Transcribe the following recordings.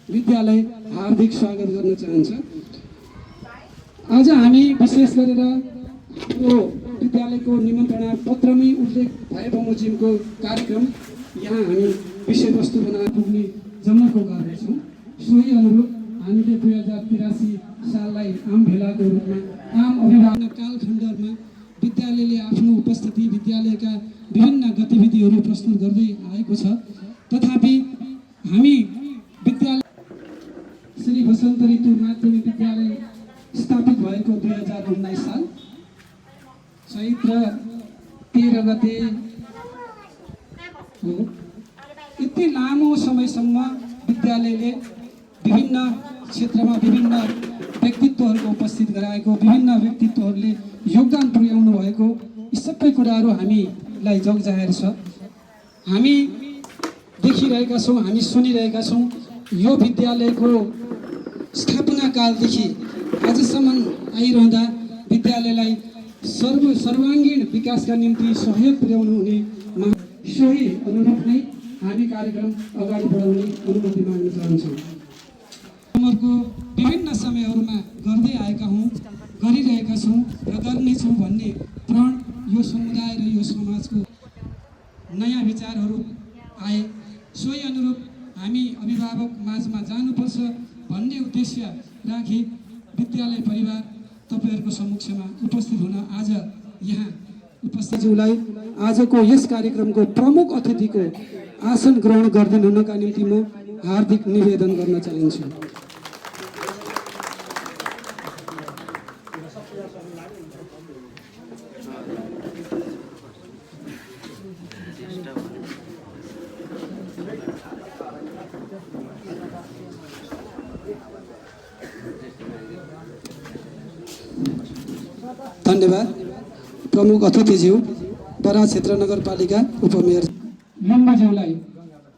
विद्यालय हार्दिक स्वागत गर्न चाहन्छ। आज हामी विशेष गरेर हाम्रो विद्यालयको निमन्त्रणा पत्रमै उल्लेख भए बमोजिमको कार्यक्रम यहाँ हामी विषयवस्तु बनाएर पुग्ने जमर्को गर्दैछौँ। सोही अनुरूप हामीले 2083 साललाई आम भेलाको रूपमा आम अभिभावक कालखण्डमा विद्यालयले आफ्नो उपस्थिति विद्यालयका विभिन्न गतिविधिहरू प्रस्तुत गर्दै आएको छ। तथापि हामी विद्यालय श्री बसन्त ऋतु माध्यमिक विद्यालय स्थापित भएको 2019 साल चैत्र 13 गते हो। यति लामो समयसम्म विद्यालयले विभिन्न क्षेत्रमा विभिन्न व्यक्तित्वहरूको उपस्थित गराएको, विभिन्न व्यक्तित्वहरूले योगदान पुर्याउनु भएको यी सबै कुराहरू हामीलाई जगजाहेर छ। हामी देखिरहेका छौँ, हामी सुनिरहेका छौँ। यो विद्यालयको स्थापना कालदेखि आजसम्म आइरहँदा विद्यालयलाई सर्वाङ्गीण विकासका निम्ति सहयोग पुर्याउनु हुने सोही अनुरूप नै हामी कार्यक्रम अगाडि बढाउने अनुमति माग्न चाहन्छौँ। उमेरको विभिन्न समयहरूमा गर्दै आएका हौँ, गरिरहेका छौँ र गर्नेछौँ भन्ने प्रण यो समुदाय र यो समाजको नयाँ विचारहरू आए। सोही अनुरूप हामी अभिभावक माझमा जानुपर्छ भन्ने उद्देश्य राखी विद्यालय परिवार तपाईँहरूको समक्षमा उपस्थित हुन आज यहाँ उपस्थितज्यूलाई आजको यस कार्यक्रमको प्रमुख अतिथिको आसन ग्रहण गरिदिनु हुनका निम्ति म हार्दिक निवेदन गर्न चाहन्छु। धन्यवाद। प्रमुख अतिथिज्यू बरा क्षेत्र नगरपालिका उपमेयर लिम्बाज्यूलाई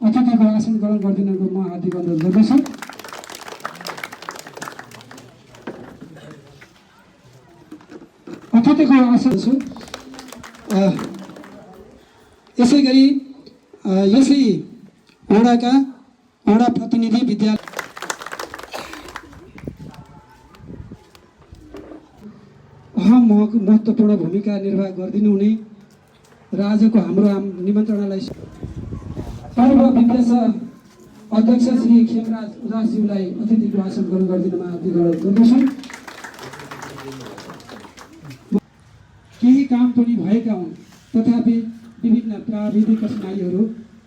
अतिथिको आसन ग्रहण गरिदिनको म हार्दिक अनुरोध गर्दछु। अतिथिको आसन छु। यसै गरी यसै वडाका वडा प्रतिनिधि विद्यालय महत्त्वपूर्ण भूमिका निर्वाह गरिदिनु हुने र आजको हाम्रो निमन्त्रणालाई पूर्व विद्यास अध्यक्ष श्री खेमराज उदासज्यूलाई अतिथिको आसन ग्रहण गरिदिनुमा हार्दिक अनुरोध गर्दछु। केही काम पनि भएका हुन्, तथापि विभिन्न प्राविधिक कठिनाइहरू,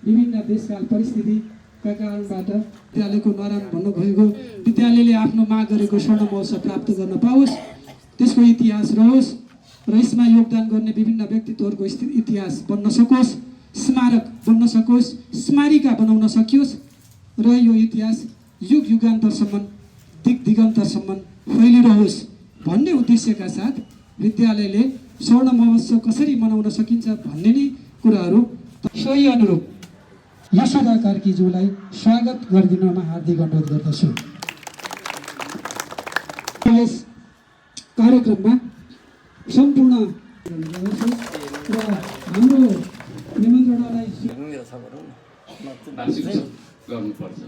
विभिन्न देशकाल परिस्थितिका कारणबाट विद्यालयको नराम भन्नुभएको विद्यालयले आफ्नो माग गरेको स्वर्ण महोत्सव प्राप्त गर्न पाओस्, त्यसको इतिहास रहोस् र यसमा योगदान गर्ने विभिन्न व्यक्तित्वहरूको इतिहास बन्न सकोस्, स्मारक बन्न सकोस्, स्मारिका बनाउन सकियोस् र यो इतिहास युग युगान्तरसम्म दिगन्तरसम्म फैलिरहोस् भन्ने उद्देश्यका साथ विद्यालयले स्वर्ण महोत्सव कसरी मनाउन सकिन्छ भन्ने नै कुराहरू। सोही अनुरूप यशोदा कार्कीज्यूलाई स्वागत गरिदिनमा हार्दिक अनुरोध गर्दछु। यस कार्यक्रममा सम्पूर्ण र हाम्रो निमन्त्रणालाई गर्नुपर्छ।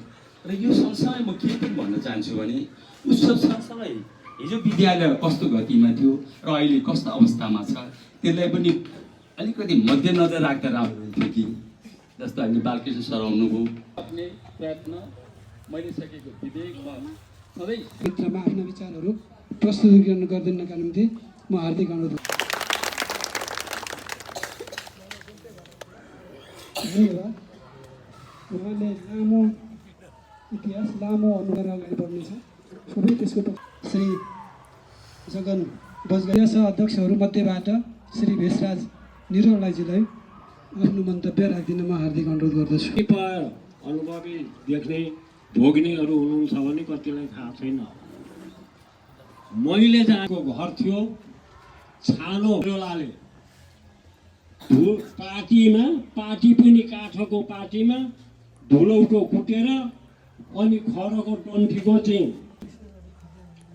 र यो सँगसँगै म के पनि भन्न चाहन्छु भने उत्सव सँगसँगै हिजो विद्यालय कस्तो गतिमा थियो र अहिले कस्तो अवस्थामा छ त्यसलाई पनि अलिकति मध्यनजर राख्दा राम्रो हुन्थ्यो कि जस्तो हामीले बालकृष्ण सर आउनुभयो। आफ्नै प्रयत्न मैले सकेको विवेकमा सधैँ क्षेत्रमा आफ्ना विचारहरू प्रस्तुतीकरण गरिदिनका निम्ति म हार्दिक अनुरोध। धन्यवाद। उहाँले लामो इतिहास, लामो अनुभव अगाडि बढ्नेछ। सबै त्यसको श्री जगन बजगरिया सह अध्यक्षहरूमध्येबाट श्री भेषराज निरौलाजीलाई आफ्नो मन्तव्य राखिदिनमा हार्दिक अनुरोध गर्दछु। अनुभवी देख्ने भोग्नेहरू हुनुहुन्छ भने कतिलाई थाहा छैन। मैले जहाँको घर थियो छानो रोलाले पाटीमा, पाटी पनि काठको पाटीमा धुलौटो कुटेर अनि खरको टन्ठीको चाहिँ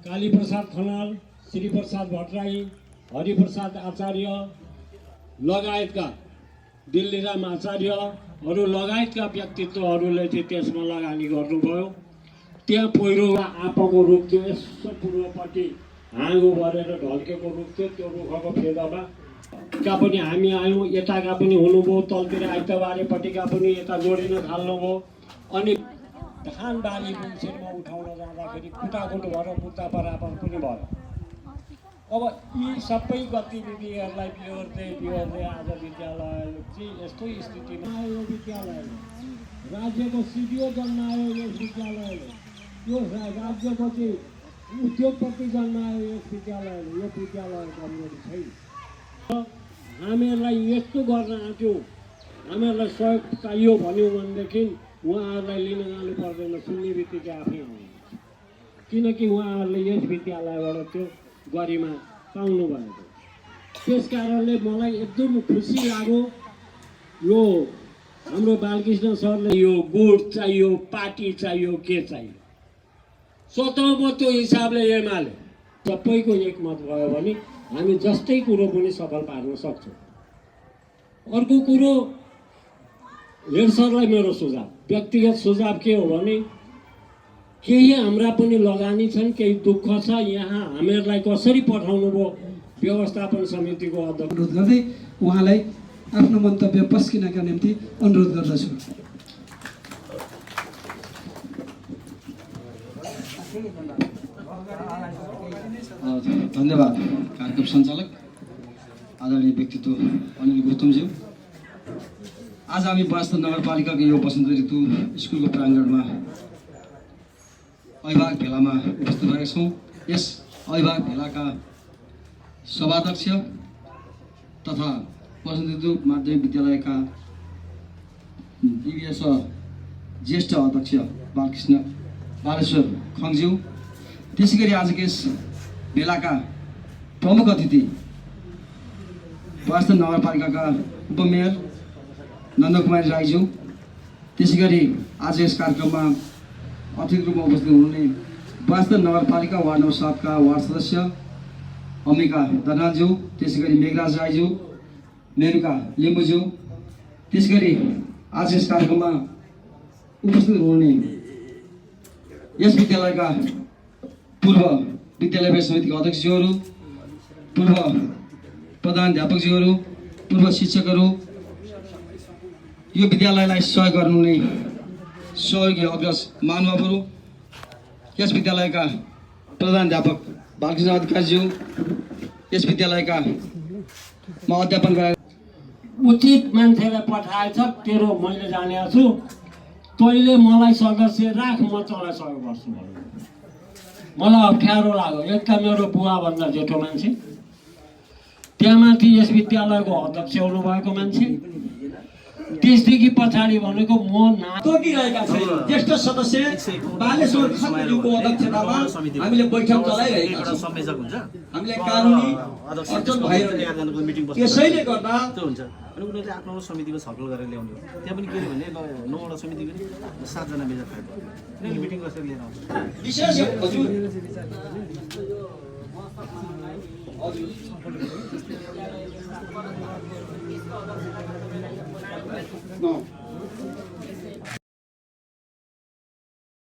कालीप्रसाद खनाल, श्रीप्रसाद भट्टराई, हरिप्रसाद आचार्य लगायतका दिल्लीराम आचार्यहरू लगायतका व्यक्तित्वहरूले चाहिँ त्यसमा लगानी गर्नुभयो त्यहाँ पहिरो आँपको रुख थियो, यसो पूर्वपट्टि हाँगो भरेर ढल्केको रुख थियो। त्यो रुखको फेदामा का पनि हामी आयौँ, यताका पनि हुनुभयो, तलतिर आइतबारेपट्टिका पनि यता जोडिन थाल्नुभयो। अनि धान बाली बुन्सेरमा उठाउन जाँदाखेरि कुटाकुट भएर बुट्टा परापर पनि भयो। अब यी सबै गतिविधिहरूलाई बिहोर्दै आज विद्यालय चाहिँ यस्तो स्थितिमा आयो। यो विद्यालयले राज्यको सिडिओ जन्मायो, यस विद्यालयले यो राज्यको चाहिँ उद्योगपति जन्मायो यस विद्यालयले। यो विद्यालय कमजोरी छैन। हामीहरूलाई यस्तो गर्न आँट्यो, हामीहरूलाई सहयोग चाहियो भन्यो भनेदेखि उहाँहरूलाई लिन जानु पर्दैन, सुन्ने बित्तिकै आफै आउनुहुन्छ। किनकि उहाँहरूले यस विद्यालयबाट त्यो गरिमा पाउनु भएको। त्यस कारणले मलाई एकदम खुसी लाग्यो। यो हाम्रो बालकृष्ण सरले यो गुट चाहियो, पार्टी चाहियो, के चाहियो, स्वतः म त्यो हिसाबले एमाले सबैको एकमत भयो भने हामी जस्तै कुरो पनि सफल पार्न सक्छौँ। अर्को कुरो, हेड सरलाई मेरो सुझाव, व्यक्तिगत सुझाव के हो भने केही हाम्रा पनि लगानी छन्, केही दुःख छ। यहाँ हामीहरूलाई कसरी पठाउनु भयो व्यवस्थापन समितिको अध्यक्ष अनुरोध गर्दै उहाँलाई आफ्नो मन्तव्य पस्किनका निम्ति अनुरोध गर्दछु। धन्यवाद कार्यक्रम सञ्चालक आदरणीय व्यक्तित्व अनिल गौतमज्यू। आज हामी वास्तव नगरपालिकाको यो वसन्त ऋतु स्कुलको प्राङ्गणमा अभिभावक भेलामा उपस्थित भएका छौँ। यस अभिभावक भेलाका सभाध्यक्ष तथा वसन्त ऋतु माध्यमिक विद्यालयका डिभिएस ज्येष्ठ अध्यक्ष बालेश्वर खङज्यू, त्यसै गरी आजको यस भेलाका प्रमुख अतिथि वास्तव नगरपालिकाका उपमेयर नन्दकुमारी राईज्यू, त्यसै गरी आज यस कार्यक्रममा अतिथि रूपमा उपस्थित हुनुहुने वास्तव नगरपालिका वार्ड नम्बर 7 का वार्ड सदस्य अम्बिका दर्नालज्यू, त्यसै गरी मेघराज राईज्यू, मेनुका लिम्बुज्यू, त्यसै गरी आज यस कार्यक्रममा उपस्थित हुनुहुने यस विद्यालयका पूर्व विद्यालय समितिका अध्यक्षज्यूहरू, पूर्व प्रधानाध्यापकज्यूहरू, पूर्व शिक्षकहरू, यो विद्यालयलाई सहयोग गर्नुहुने सहयोगी अग्रज महानुभावहरू, यस विद्यालयका प्रधानाध्यापक बालकृष्ण अधिकारीज्यू, यस विद्यालयका म अध्यापन गराएर उचित मान्छेलाई पठाएछ। तेरो मैले जानेको छु, तैँले मलाई सदस्य राख, म तँलाई सहयोग गर्छु भन्नु। मलाई अप्ठ्यारो लाग्यो। एक त मेरो बुवाभन्दा जेठो मान्छे, त्यहाँमाथि यस विद्यालयको अध्यक्ष हुनुभएको मान्छे, त्यसदेखि पछाडि भनेको म तोकिरहेका छौँ। ज्येष्ठ सदस्य बालेश्वर खङज्यूको अध्यक्षतामा हामीले बैठक चलाइरहेका छौँ। हामीले कानुनी अडचन भइरहेको त्यसैले गर्दा हुन्छ। अनि उनीहरूले आफ्नो समितिको छलफल गरेर ल्याउने हो। त्यहाँ पनि के अरे भने 9वटा समिति पनि 7 जना मेजर फाइभ भयो। उनीहरूले मिटिङ बसेर लिएर आउँछ। विशेष हजुर